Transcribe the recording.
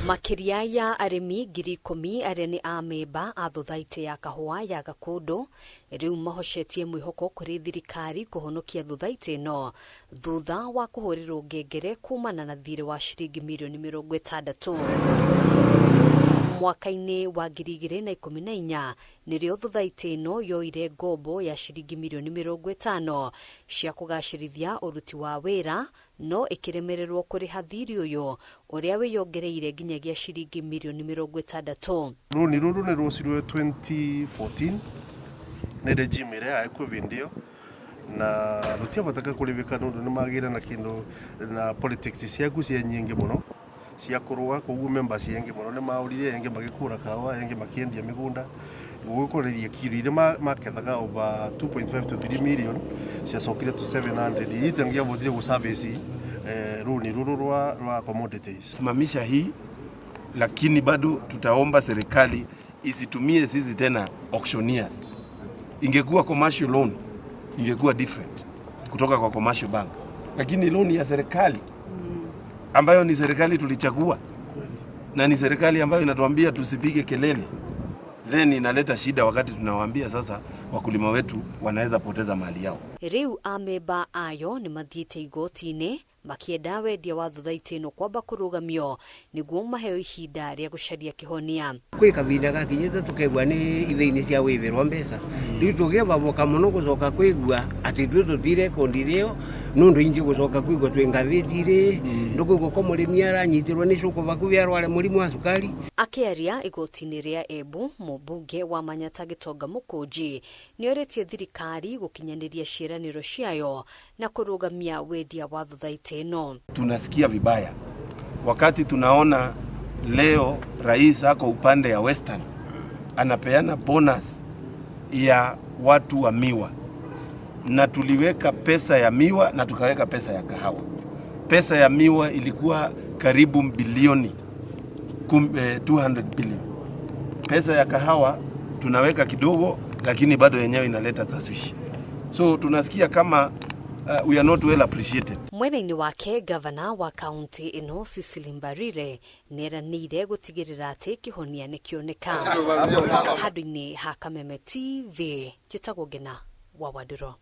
Makĩria ya arĩmi 10,000 arĩa nĩ amemba a thothaitĩ ya kahũa ya Gakũndũ rĩu mahocetie mwĩhoko kũrĩ thirikari kũhonokia thothaitĩ ĩno thutha wa kũhũrĩrwo ngengere kumana na thirĩ wa ciringi mirioni 60. Mwaka-inĩ wa 2014 nĩrĩo thothaitĩ ĩno yoire ngombo ya ciringi mirioni 50 cia kũgacĩrithia ũruti wa wĩra, no ĩkĩremererwo kũrĩha thirĩ ũyũ ũrĩa wĩyongereire nginyagia ciringi mirioni 60. Rũni rũrũ nĩ rwocirwe 2014 nĩ regime ĩrĩa yarĩ kuo hĩndĩ ĩyo, na rũtiabotaga kũrĩhĩka nĩ ũndũ nĩ magĩire na kĩndũ na politics ciaku cia nyingĩ mũno cia kũrũa, koguo members aingĩ mũno nĩ maũrire, angĩ magĩkũra kahawa, angĩ makĩendia mĩgũnda, gũgĩkoreria kiro iria makethaga over 2.5 to 3 million ciacokire to 700 itangĩavotire gũ service rũni rũrũ rwa commodities. Simamisha hii, lakini bado tutaomba serikali isitumie sisi tena auctioneers. Ingekuwa commercial loan ingekuwa different kutoka kwa commercial bank, lakini loan ya serikali ambayo ni serikali tulichagua na ni serikali ambayo inatuambia tusipige kelele, then inaleta shida wakati tunawaambia sasa wakulima wetu wanaweza poteza mali yao. Rĩu amemba ayo nĩ mathiĩte igoti-inĩ makienda wendia wa thothaitĩ ĩno kwamba kũrũgamio nĩguo maheo ihinda rĩa gũcaria kĩhonia. Kwĩ kavinda gakinyĩte tũkegua nĩ ithĩinĩ cia wĩvĩrwo mbeca, rĩu tũgĩvavoka mũno gũcoka kwĩgua atĩ ithuĩ tũtirekondire ĩyo, nũndũ ingĩ gũcoka kwĩgua twĩ ngathĩti-rĩ, ndũkũigua ko mũrĩmi aranyitirwo nĩ cũkũ vakuhĩ arware mũrimũ wa cukari. Akĩaria igoti-inĩ rĩa Embu, mũmbunge wa Manyata Gĩtonga Mũkũnji nĩorĩtie thirikari gũkinyanĩria ciĩranĩro ciayo na kũrũgamia wendia wa thothaitĩ ĩno. Tunasikia vibaya wakati tunaona leo rais ako upande ya Western anapeana bonus ya watu wa miwa, na tuliweka pesa ya miwa na tukaweka pesa ya kahawa. Pesa ya miwa ilikuwa karibu bilioni 200 billion. Pesa ya kahawa tunaweka kidogo, lakini bado yenyewe inaleta taswishi. So tunasikia kama we are not well appreciated. Mwena-inĩ wake, gavana wa kaunti ĩno Cecily Mbarire nĩeranĩire gũtigĩrĩra atĩ kĩhonia nĩkĩoneka. Handũ-inĩ ha Kameme TV, njĩtagwo Ngena wa Wandũro.